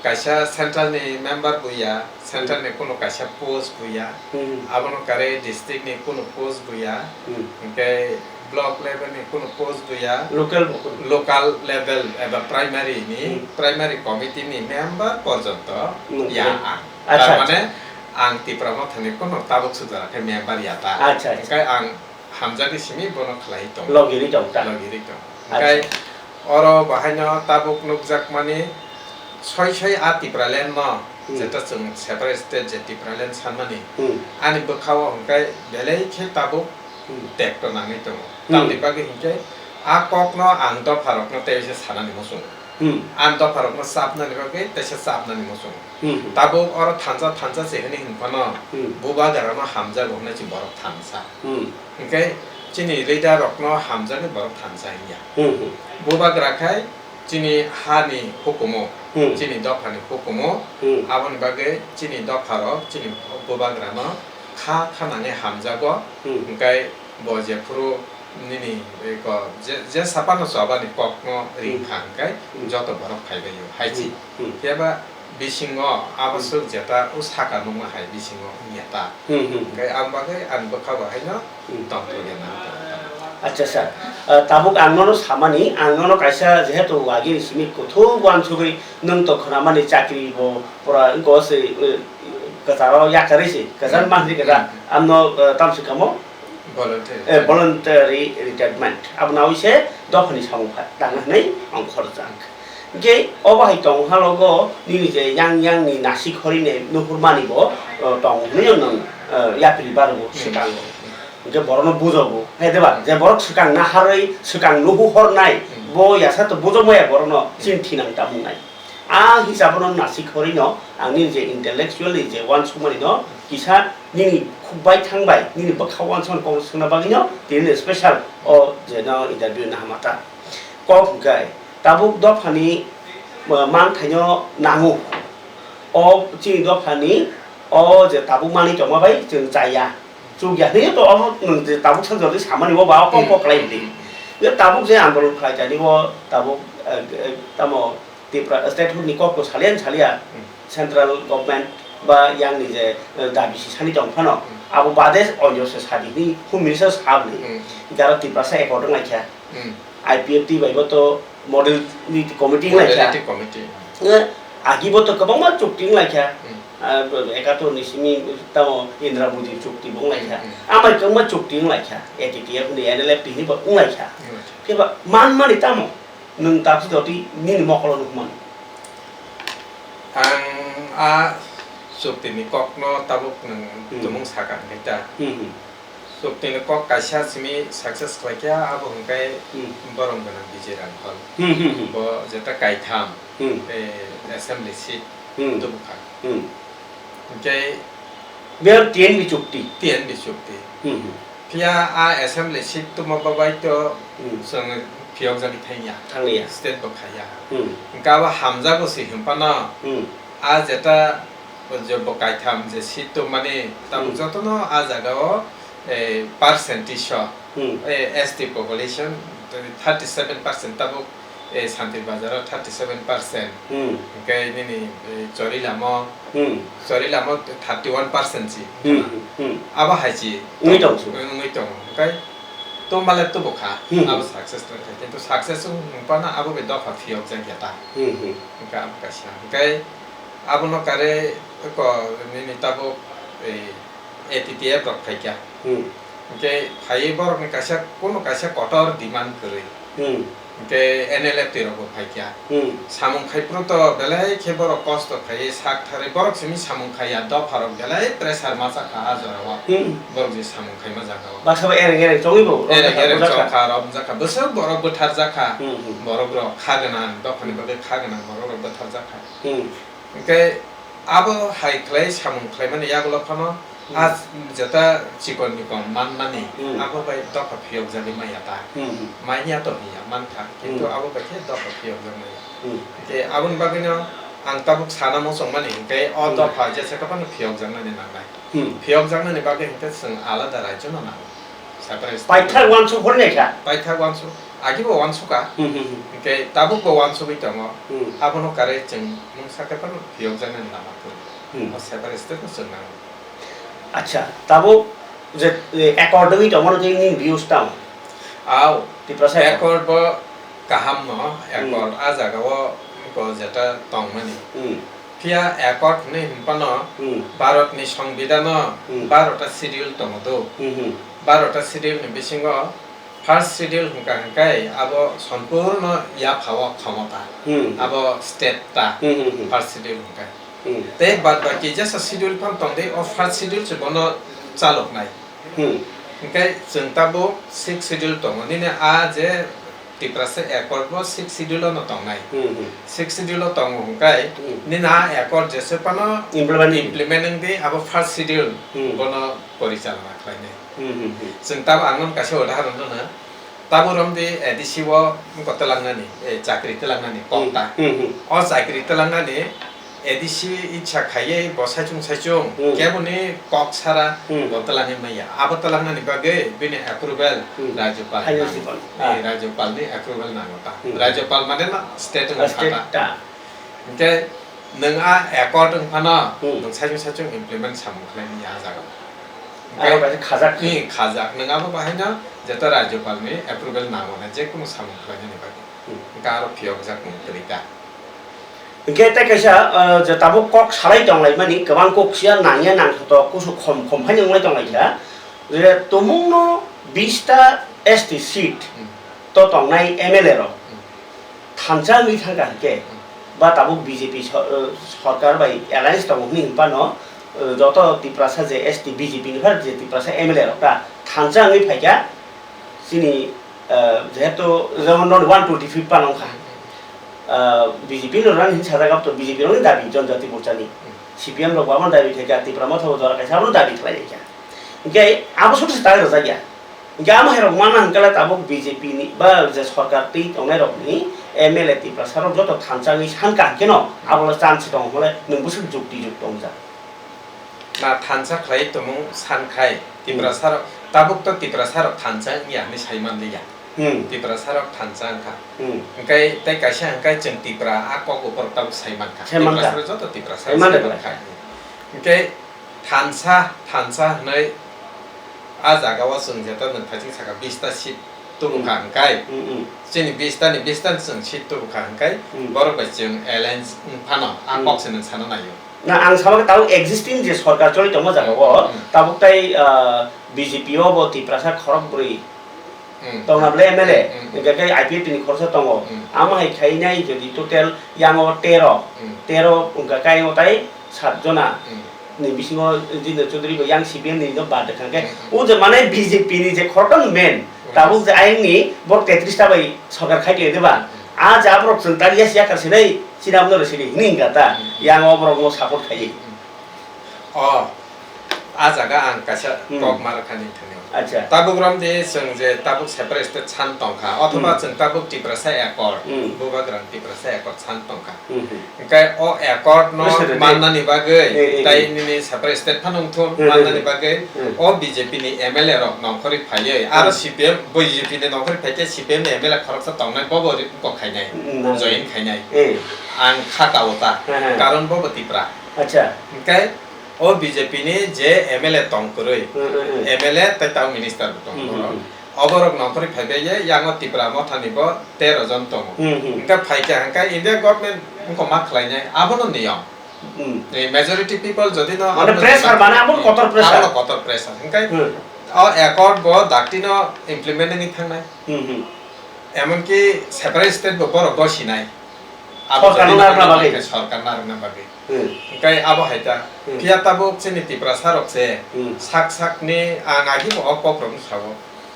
kaisa central ni member buya, central ni kuno kaisa post buya, Hmm. abono kare district ni kuno post buya, Hmm. hinkhe block level ni kuno post buya, Local bo kuno. local level eba primary ni, Hmm. primary committee ni member porjonto Hmm, ya okay. ang. Acha, Tar mane acha. ang Tipra Motha ni kuno tabuk sujara khe member ya ta. Acha, acha. Hinkhe ang hamjagwi simi bono khlai tongo. Logirwi tong ta. Logirwi tong. Acha. Hinkhe oro bahaino tabuk nukjakmani soi soi a Tipraland no Hmm. jeta chwng separate state je Tipraland sanmani Hmm. ani bwkhao hinkhe belai khe tabuk Hmm. tekto nangwi tongo. Hmm. Tamni bagwi hinkhe a kokno ang dopharokno tei se sanani muchungo. Hmm. Ang dopharokno chapnani bagwi teisa chapnani muchungo. Hmm, hmm. Tabuk oro thansa thansa se hwnwi hinphano Hmm. Bubagrano hamjago hwnwi se borok thansa. Hmm. Hinkhe chini leader rokno hamjaknai borok thansa hinya. Hmm, hmm. Bubagra khai chini hani hukumu, Hmm. chini dophani hukumu, Hmm. aboni bagwi chini dopharok chini Bubagrano kha kha nangwi hamjago. Hmm. Hinkhe bo jephuru nini eko je, je sapano chobani kokno ring Hmm. kha hwnkhe Hmm. joto borok phaibaio haichi. Hmm. Hmm. Phiya ba bisingo abo Hmm. swk jeta o saka nukma hai bisingo wngya ta. Hmm, hmm. Hwnkhe ang bagwi ang bwkha bo haino Hmm. tongthokya nang tong. Acha sir, ah, tabuk ang nono samani, ang nono kaisa jehetu agini simi kuthuk uansugwi nwng to khwnamani chakri bo pura wngko se, eh, kwcharo yakarwi se, kwchar Hmm. mansi kwchar Hmm. amno, eh, tamsi kamo? Voluntary. Eh, voluntary retirement. Abo nawi se dophani samung pha-, tang hwnwi ang khorjak. Hinkhe obo hai tong halogo nini je yang yang ni nasik hori ni nuhur mani bo, eh, tong hwnwi nwng, eh, yapri barogo Hmm. swkango. Hinkhe borokno bujogo. Hai de ba? Hmm. Je borok swkang naharwi, swkang nuhu hornai, Hmm. bo yasa to bujokmaya borokno Hmm. chini thinang tamung nai. A hisabo no nasik horino ang nini je intellectual ni je uansukmani no kisa nini khuk bai thang bai nini bwkha uansukmani kok swngna bagwi no tini special o je no interview nahama ta. Kok hwnkhe tabuk dophani, uh, mangthaino nango. O chini dophani o je tabuk manwi tongma bai chwng chaya. Chukya hwnwi to obo nwng je tabuk sa jotoi samani bo ba o kok kok khlai di. Ye tabuk je andolon khlai tani bo tabuk, eh, eh, tamo Tipra statehood ni kok to saliya saliya Hmm. central government ba yang ni je, eh, dabi si sani tong phano Hmm. abo bade onyo se sadi hwnwi home minister sab ni. Hmm. Jara Tiprasa accord wng laikha. Hmm. I P F T bai bo to model ni committee wng laikha. Modality committee. Eh, agi bo to kwbangma chukti wng laikha. Hmm. Ah, ekator ni simi tamo Indra Modi chukti bo wng laikha. Hmm, hmm. Amai kwbangma chukti wng laikha. A T T F ni N L F T ni bo wng laikha. Hmm. Phiba man mani tamo nwng tabsi doti nini mokolo nuk mano. Ang a chukti ni kok no tabuk nwng Hmm. tumung saka hwnkhe ta. Hmm, hmm. Chukti ni kok kaisa simi success khlai kha, abo hwnkhe Hmm. borom gwnang Vijay Ranghol. Hmm, hmm, hmm. Bo jeta kaitham, Hmm. eh, assembly seat Hmm. tubukha. Hmm. Hwnkhe Biyar T N B chukti. T N B chukti. Hmm, hmm. Phiya a assembly seat tubuma bagwi to Hmm. chwng phiyokjagwi thangya. Thangya. State bo khaiya. Hmm. Hwnkhe abo hamjago se hwnphano Hmm. a jeta O je bo kaitham je seat tongmani, tabuk Hmm. jotono a jagao, eh, percentage o, Hmm. eh, S T population thirty seven percent tabuk E Santir Bazar o thirty seven percent. Hmm. Hwnkhe nini, e, Chorilamo, Hmm. Chorilamo thirty one percent si. Hmm, hmm, hmm. Abo hai si. Wngwi tong su. Wngwi tongo. Hwnkhe tongmale tubu kha. Hmm. Abo success tong kha. Kintu success wng phano abo bai dopha phiyok jak ya ta. Hmm, hmm. Hwnkhe abo kaisa. Hwnkhe abono kare ko nini tabuk, e, A T T F rok phaikha. Hmm. Hwnkhe phaiwi borokni kaisa, kunu kaisa kotor demand kwrwi. Hmm. Hwnkhe N L F T rokbo phaikha. Hmm. Samung khai phuru to belai khe borok kosto khaiwi sak tharwi borok simi samung khaiya, dopharok belai pressure ma chakha a jorao. Hmm. Borok je samung khaima jagao. Baksa bo ereng ereng chongwi bo, ereng ereng romjakha, chongkha, romjakha. Bwswk borok bwtharjakha. Hmm, hmm. Borok rok kha gwnang, dophani bagwi kha gwnang borok rok bwtharjakha. Hmm. Hwnkhe abo hai khlai samung khlaimani yagulo phano Hmm. a jeta chikon mikon manmani Hmm. abo bai dopha phiyokjagwi maya ta. Hmm. Manya to hiya mankha, kintu Hmm. abo bai khe dopha phiyokjak maya. Hmm. Hwnkhe aboni bagwino ang tabuk sana muchungmani hwnkhe o Hmm. dopha jesa phano phiyokjaknani nangnai. Hmm. Phiyokjaknani bagwi hwnkhe chwng alada raijono nango. Separate state. Paithak uansuk hor nai kha? Paithak uansuk. Agi bo uansuk kha. Hmm, hmm, hmm. Hwnkhe tabuk bo uansugwi tongo. Hmm. Abono kare chwng mungsa khe phano phiyokjaknani lama kwrwi. Hmm. O separate state no chwng nango. Acha, tabuk je, e, accord wngwi tongmano tei nini views tamo? Au, Tiprasa accord. Accord bo kaham no, Hmm. accord a jaga o bo jeta tongmani. Hmm. Phiya accord hinwi hwnphano Hmm. Bharatni Songbidan o Hmm. baro ta schedule tongo do. Hmm, hmm. Baro ta schedule ni bisingo first schedule hwnka hwnkhe abo sompurno yapha o khomota. Hmm. Abo state ta Hmm, hmm, hmm. first schedule hwnka. Hmm. Tei bad baki jesa schedule phano tong de, o first schedule se bono chaloknai. Hmm. Hwnkhe chwng tabuk sixth schedule tongo. Nini a je Tiprasa accord bo sixth schedule o no tongnai. Hmm, hmm. Sixth schedule o tongo hwnkhe Hmm. nini a accord jesa phano Implement. implement wng di, abo first schedule Hmm. bono porichalona khlainai. Hmm, hmm, hmm. Chwng tabuk ang nang kaisa udaharon rwna. Tabuk romdi A D C o wngkha twlangnani, eh, chakri twlangnani Hmm, kokta. Hmm, hmm. O chakri twlangnani A D C icha khaiwi bo saichung saichung Hmm. keboni kok sara Hmm. bo twlangwi maya. Abo twlangnani bagwi bini approval Hmm. Rajyapal Final nang-, approval. eh, Ah. Rajyapalni approval nango ta. Hmm. Rajyapal mane no state Ah, wngkha state ta. ta. Hwnkhe nwng a accord wng phano Hmm. nwng saichung saichung implement samung khlai manya a jaga. Aro kaisa khajak. Hmm, khajak. Nwng abo bahaino jeto Rajyapalni approval nango na je kunu samung khlainani bagwi. Hmm. Hwnkhe aro phiyokjak nwng kwrwi ta. Hwnkhe tei kaisa, ah, je tabuk kok salai tonglaimani, kwbang kok sia nangya nangthoto kusu khom khom phaino wnglai tonglaikha. Je tumungno bista S T seat Hmm. to tongnai M L A rok. Hmm. Thansa wngwi thangkha hwnkhe, Hmm. ba tabuk B J P so-, uh, sorkar bai alliance tongo hwnwi hwnphano, uh, joto Tiprasa je S T B J P ni phano je Tiprasa M L A rok ta thansa wngwi phaikha chini, uh, jehetu jemon noni one twenty fifth phano wngkha. Uh, B J P no rani hinwi sajak, abo to B J P rokni dabi, Janjati Morcha ni. C P M rok bo abono dabi khaikha, Tipra Motha bo jora kaisa abono dabi khlai laikha. Hwnkhe abo sudu se ta rwjak ya. Hwnkhe amo hai rok mana hwnkhe le tabuk B J P ni ba je sorkar twi tongnai rok ni M L A Tiprasa rok joto thansa wngwi sankha hwnkhe no abo le chance tong hwnle nwng bwswk jukti juk tongjak. Na thansa khlai tongmung san khai Tiprasa rok, tabuk to Tiprasa rok thansa wngya hwnwi sai man liya. Hmm. Tiprasa rok thansa wngkha. Hmm. Hwnkhe tei kaisa hwnkhe chwng Tipra a kok uphor tabuk sai mankha. Sai mankha. Tiprasa rok joto Tiprasa Sai mankha. Sai mankha. Hwnkhe thansa, thansa hwnwi a jaga o chwng jeto nwng thaiching saka bista seat tubu kha Hmm. hwnkhe. Hmm, hmm. Chini bista ni, bista ni chwng seat tubu kha hwnkhe Hmm. borok bai chwng alliance wng phano a Hmm. kok se nwng sana naio. Na, ang sama khe tabuk existing je sorkar choli tongma jaga o, Hmm. tabuk tai, ah, B J P o bo Tiprasa khorok bwrwi Hmm. tongna bwle M L A, Hmm. hwnkhe khe I P F T ni khoroksa tongo. Hmm. Amo hai khainai jodi total yang o tero, Hmm. tero hwnkha khe ayang o tai sat jona Hmm. ni bisingo Jitendra Chaudhary bo yang C P M ni no bad kha khe, Hmm. o je mane B J P ni je khoroksa main, Hmm. tabuk je ayang ni borok tetris ta bai sorkar khai tongya de ba? Hmm. A je aborok chwng taliya siya kar sinai, chini abono rw sini hini hwnkha ta, Hmm. yang o borok no support khaiwi. Hmm. O, A jaga ang kaisa Hmm. kok ma rwkha nini thani. Acha. Tabuk rom de chwng je tabuk separate state san tongkha, othoba Hmm. chwng tabuk Tiprasa Accord, Hmm. Bubagrang Tiprasa Accord san tongkha. Hmm, hmm. Hwnkhe o accord no Listen to me. mannani bagwi, Eh, eh, tei eh. nini separate state phano wngthun Hmm, hmm, mannani hmm. bagwi, Hmm. o B J P ni M L A rok nongkhorwi phaiwi, aro Hmm. C P M, B J P ni nongkhorwi phaikhe C P M ni M L A khoroksa tongnai, bobo ri-, kok khainai, Hmm, hmm. join khainai. Eh. Ang kha kao ta, Hmm, hmm. karon bobo Tipra. Acha. Hwnkhe o B J P ni je M L A tong kwrwi, Hmm, hmm, hmm. M L A tei tang minister bo tong Hmm, hmm, borok. hmm. Oborok nongkhorwi phaibai ye, yango Tipra Motha ni bo tero jon tongo. Hmm, hmm. Hwnkhe phaikha hwnkhe India government wngkha ma khlainai, abono niyom. Hmm. Ni majority people jodi no Mane abono pressure, jodi mane abono kotor pressure. Abono kotor pressure. Hwnkhe Hmm. o accord bo dakti no implement wngwi thangnai. Hmm, hmm. Emonki separate state bo borok gosinai. Abo Sorkar jodi no no narwkna narwkna bagwi. bagwi, sorkar narwkna bagwi. Hmm. Hwnkhe abo hai ta. Hmm. Phiya tabuk chini Tiprasa rok se Hmm. sak sak ni ang agi bo o kok rok no sao.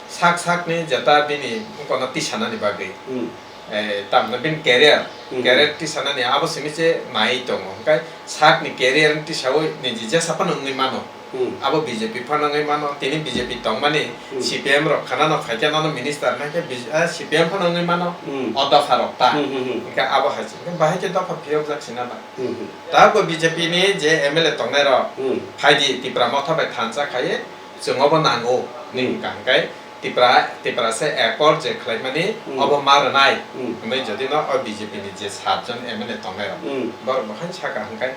Sak sak ni jeta bini kono tisanani bagwi. Hmm. Eh, tamno bini career, Hmm. career tisanani abo simi se nai tongo. Hwnkhe sak ni career tisawi niji jesa phano wngwi mano. Hmm. Abo B J P phano wngwi mano. Tini B J P tongmani Hmm. C P M rok khana no phaikhe nono minister naikhe B J, ah, C P M phano wngwi mano. Hmm. O dopha rok ta. Hmm, hmm, hmm. Hwnkhe abo hai se. Hwnkhe bahai khe dopha phiyokjak sina ba. Hmm, hmm. Tabuk B J P ni je M L A tongnai rok Hmm. phaidi Tipra Motha bai thansa khaiwi chwng obo nango Hmm. hwnkha hwnkhe Tipra, Tiprasa Accord je khlaimani Hmm. obo ma rwnai Hmm. hwnwi jodi no o B J P ni je sat jon M L A tongnai rok Hmm. borok bo hai saka hwnkhe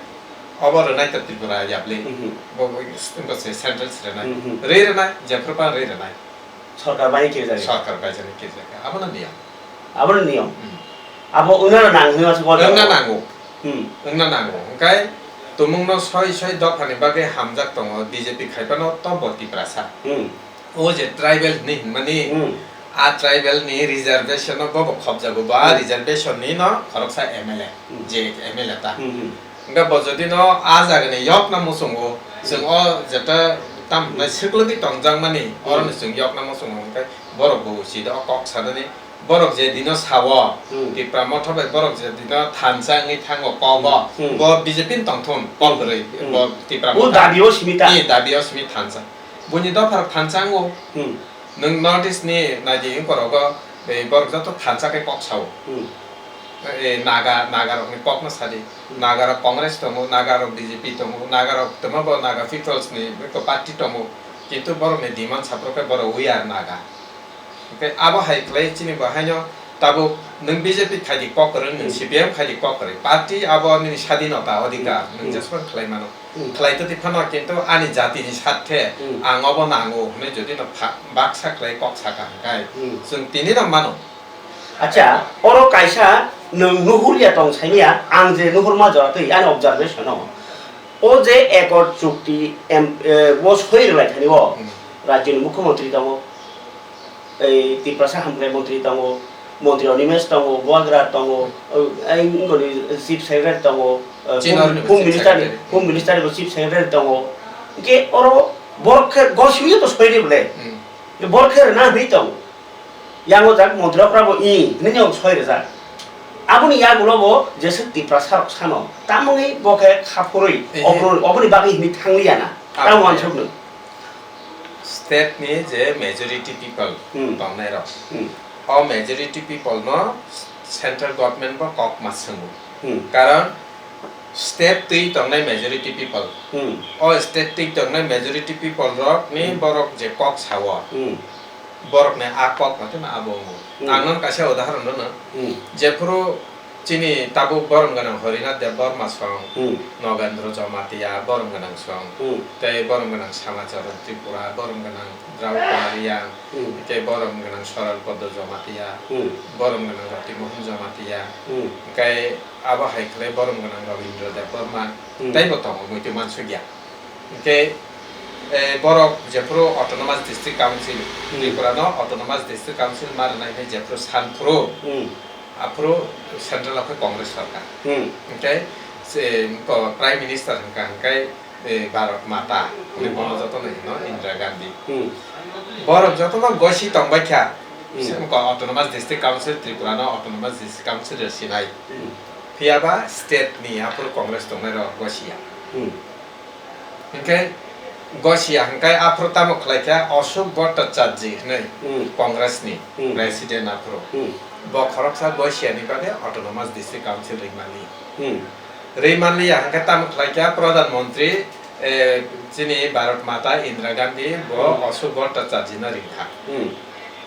obo rwnai to Tripura yapli Hmm. bo, bo, bo se sentence rwnai Hmm, hmm. rwi rwnai jephru pa rwi rwnai. Sorkar bai kirjak. Sorkar bai jani kirjak. Abono niyom. Abono niyom. Hmm. Abo wngna nang hinwi masa bo Wngna jago. nango. Hmm. Wngna nango. Hwnkhe tumungno soi soi dophani bagwi hamjak tongo, B J P khai phano to bo Tiprasa. Hmm. O je tribal hinwi hinmani, Hmm. a tribal ni reservation no bobo khobjago ba Hmm. reservation ni no khoroksa M L A, Hmm. je M L A ta. Hmm, hmm. Hwnkhe bo jodi no a jaga ni yok na muchungo, chwng o jeta tam hwnai swklwgwi tongjakmani, Hmm. oro ni chwng yok na muchungo, hwnkhe borok bo uchi do o kok sanani, borok je dino sao, Hmm. Tipra Motha bai borok je dino thansa wngwi thango kok o, Hmm. bo B J P ni tongthun, kok Hmm. kwrwi, Hmm. bo Tipra O Motha dabi o simi ta? Ni dabi o simi thansa. Buini dopha rok thansa wngo. Hmm. Nwng North East ni naidi wngkor rogo, eh, borok joto thansa khe kok sao. Hmm. Eh, Naga, Naga rok ni kok no sadi. Hmm. Naga rok Congress tongo, Naga rok B J P tongo, Naga rok temo bo Naga Peoples ni eko party tongo. Kintu borok ni demand saprok khe borok we are Naga. Hwnkhe abo hai khlai chini bo haino tabuk nwng B J P khai di kok kwrwng, nwng Hmm. C P M khai di kok kwrwng. Party abo nini sadinota, odhikar, Hmm. nwng Hmm. jeswk khlai mano. Hmm. Khlai toti phano, kintu ani jati ni sathe Hmm. ang obo nango hwnwi jodi no pha-, baksa khlai kok saka hwnkhe Hmm. chwng tini no mano. Acha, oro kaisa nwng nuhur ya tong saiya, ang je nuhur ma jora twi ani observation o. O je accord chukti em, eh, o soi rwlai thani o Hmm. rajyo ni mukhyamantri tongo. Ei Tiprasa hamkrai montri tongo, montri Animesh tongo, Bubagra tongo, ei wngkoni chief secretary tongo, eh, Chini home, Animesh home chief minister ni, secretary. Home minister ni bo chief secretary tongo. Hwnkhe oro borok khe gosimiyo to soi ri bole. Hmm. Borok khe rwna hwnwi tongo. Yango jak montri okra bo i hwnwi ni soi rijak. Aboni yagulo bo jesa Tiprasa rok sano. Tamoni bo khe kha phurwi Ehe. Obro-, oboni bagwi hwnwi thangliya na. Ah, Tamo ehe. Wansuk nung. State ni je majority people Hmm. tongnai rok, Hmm. o majority people no central government bo kok ma swngo. Hmm. Karon state twi tongnai majority people, Hmm. o state twi tongnai majority people rok ni Hmm. borok je kok sao, Hmm. borok ni a kok hwnkhe abo wngo. Hmm. Ang non kaisa udahoron rwno, Hmm. jephuru Chini tabuk borom gwnang Harinath Debbarma song, Hmm. Nogendra Jamatia borom gwnang song, Hmm. tei borom gwnang Samacharan Tripura, borom gwnang Draupadi Riang, Hmm. tei borom gwnang Saral Padma Jamatia, Hmm. borom gwnang Roti Mohan Jamatia, Hmm. tei abo hai khlai borom gwnang Rabindra Debbarma, Hmm. tei bo tongo muitu mansukya. Hwnkhe, eh, borok jephuru Autonomous District Council, Hmm. Tripura no Autonomous District Council ma rwnai hinwi jephuru sanphuru, Hmm. aphuru central o khe Congress sorkar. Hmm. Hwnkhe, se, ko, Prime Minister hwnkha hwnkhe, eh, Bharat Mata, hwnwi Hmm. bono jotono hino Indira Gandhi. Hmm. Borok jotono gosi tongbai kha, Hmm. se, ko, Autonomous District Council Tripura no Autonomous District Council rw sinai. Hmm. Phiya ba state ni aphuru Congress tongnai rok gosi ya. Hmm. Hwnkhe Gosia hwnkhe aphuru tamo khlaikha Ashok Bhattacharjee hwnwi Hmm. Congress ni Hmm. president aphuru. Hmm. Bo khoroksa Gosia ni bagwi Autonomous District Council rwimani. Hmm. Rwimani ya hwnkhe tamo khlaikha Pradhan Mantri, eh, chini Bharat Mata Indira Gandhi bo Hmm. Ashok Bhattacharjee no ringkha. Hmm.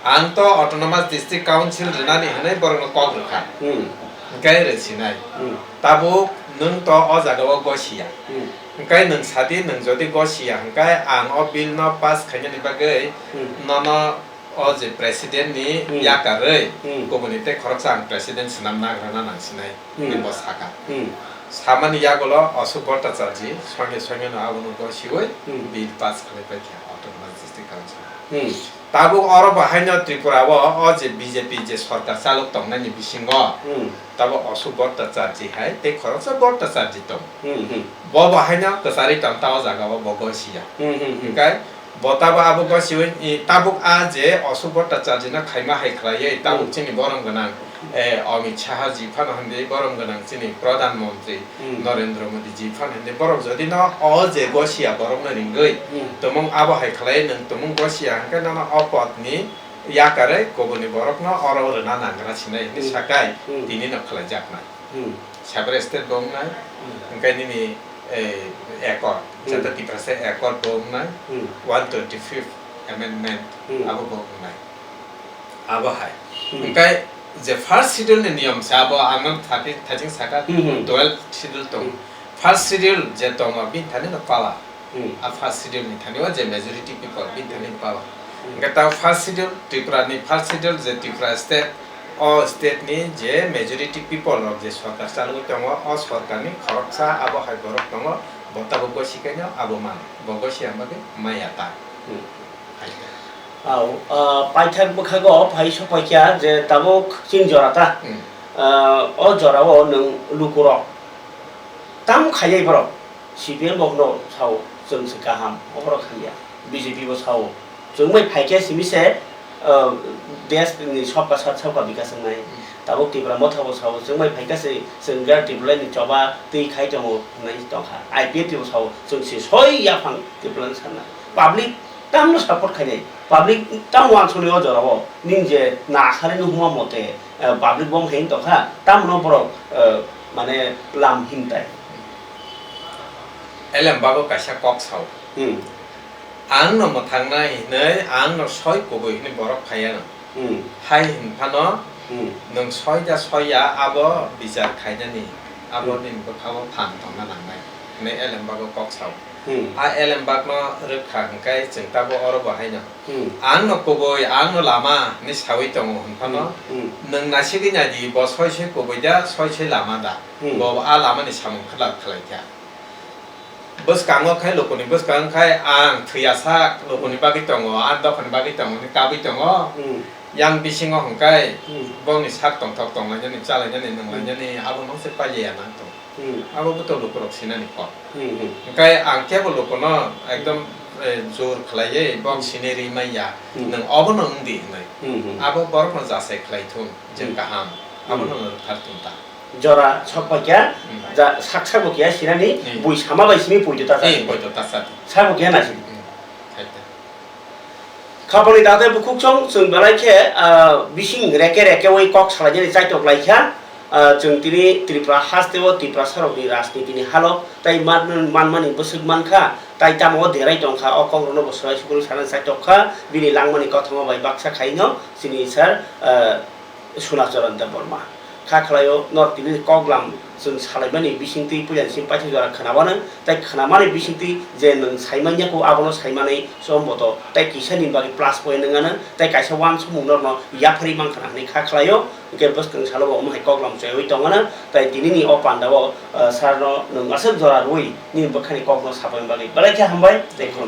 Ang to Autonomous District Council rwnani hwnwi borokno kok rwkha. Hmm. Hwnkhe rwsinai. Hmm. Tabuk nwng to o jagao Gosia. Hmm. Hwnkhe nwng sadi nwng jodi Gosia hwnkhe ang o bill no pass khainani bagwi Hmm. nono o je president ni Hmm. yakarwi Hmm. kubuni tei khoroksa ang president swnam nagrana nangsinai Hmm. hwnwi bo saka. Hmm. Samani yagulo Ashok Bhattacharjee songe songe no abono Gosiwi Hmm. bill pass khlai paikha Autonomous District Council. Hmm. Tabuk oro bo haino Tripura o, o je B J P je sorkar chalok tongnani bisingo, Hmm. tabuk Ashok Bhattacharjee hai tei khoroksa Bhattacharjee tong. Hmm, hmm. Bo bo haino kwcharwi tong ta o jaga o bo Gosia. Hmm, hmm, hmm. Hwnkhe bo tabuk abo Gosiwi, i, tabuk a je Ashok Bhattacharjee no khaima hai khlaiwi tabuk Hmm. chini borom gwnang, eh, Amit Shah ji phano hwnwi borom gwnang chini Pradhan Mantri Hmm. Narendra Modi ji phano hwnwi borok jodi no o je Gosia borok no ringwi Hmm. tumung abo hai khlai nwng tumung Gosia hwnkhe nono o pod ni yakarwi kubuni borok no oro rwna nangra sinai hwnwi Hmm. sakai Hmm. tini no khlaijaknai. Hmm. Separate state bo wngnai, Hmm. hwnkhe nini, eh, accord, Hmm. jata Tiprasa accord bo wngnai, Hmm. one twenty-fifth amendment Hmm. abo bo wngnai. Abo hai. Hmm. Hwnkhe je first schedule ni niyom se abo ang no thati-, thajing saka Hmm, hmm. twelfth schedule tong. Hmm. First schedule je tongo bini thani no pala. Hmm. A first schedule ni thani o je majority people bini thani pala. Hmm. Hwnkhe ta first schedule Tripura ni first schedule je Tripura state, o state ni je majority people rok je sorkar chalwi tongo, o sorkar ni khoroksa abo hai borok tongo, bo tabuk Gosi kaino abo mano. Bo Gosi ang bagwi maya ta. Hmm. Hai ta. Au, ah, paithak bwkhago phai sokpaikha je tabuk chini jora ta. Hmm. Ah, o jorao nwng lukurok tam khaiyai borok. C P M bo hwno sao, chwng se kaham, o borok hamya. B J P bo sao, chwng bai phaikhe simi se, ah, desh ni sabka sath sabka bikas wngnai. Tabuk Tipra Motha bo sao, chwng bai phaikhe se chwng gra Tipraland ni choba twi khai tongo hwnwi tongkha. I P F T bo sao, chwng se soi yaphang Tipraland sanna. Public tamno support khainai, public tam wansuknai o jorao, ning je na sari no huma mote, eh, public bo hai tongkha, tamno borok, eh, mane lam himtai. Elem bago kaisa kok sao. Hmm. Ang no mwthangnai hinwi, ang no soi kubui hinwi borok phaiya no. Hmm. Hai hinphano Hmm. nwng soi da soi ya abo bichar khainani, abo Hmm. nini bwkhao phan tongna nangnai hinwi elem bago kok sao. Hmm. A elem bagno rwkha hwnkhe chwng tabuk oro bo haino. Hmm. Ang no kubui, ang no lama hinwi saui tongo hinphano Hmm. Hmm. nwng nasigwi naidi bo soi soi kubui da, soi soi lama da. Hmm. Bo a lama ni samung khlak khlai kha. Bwskango khai lukuni bwskango khai ang thwiya sak lukuni bagwi tongo, ang dophani bagwi tongo, hinwi kabui tongo. Hmm. Yang bisingo hwnkhe Hmm. bongni sak tongthok tonglainani, chalainani, Hmm. nunglainani, abo mangse pailiya nang tong. Hmm. Abo bo to lukurok sinani kok. Hmm, hmm. Hwnkhe ang kebo lukuno ekdom, eh, jor khlaiwi bok Hmm. sinwi ri manya, Hmm. nwng obono wng di hwnwi. Hmm, hmm. Abo borokno jasai khlai thung, je Hmm. kaham. Hmm. Abono nwng rwkthar thung ta. Jora sokpaikha, Hmm. ja, sak sabo kiya sinani Hmm. bui sama bai simi poito ta Eh, sadi. Poito ta sadi. Sabo kiya na sidi. Hmm. Hai ta. Khapangni date bukhuk chong chwng belai khe, ah, bising reke reke oi kok salainani chaitok lai kha. Ah, chwng tini Tripura haste o Tiprasa rokni rajniti ni halo tai man, manmani bwswk man kha, tai tamo o derai tong kha, o kok rokno bo swrai sukuri sanani chaitok kha, bini langmani kothoma bai baksa khai no chini sir, ah, Sunacharan Debbarma. Kha khlaio, nor tini koklam chwng salaimani bisingtwi puila simi paithak jora khwnabano, tai khwnamani bisingtwi je nwng saimanya kho abono saimanwi somboto, tai kisa ni bagwi plus point wngano, tai kaisa wansukmung norno yapharwi mankha hwnwi kha khlaio, hwnkhe bwskang salo bo omo hai koklam choiwi tongano, tai tinini o pandao, ah, sir no nwng aswk jora rwui nini bwkhani kokno sapai bagwi belai khe hambai, tei khulumkha.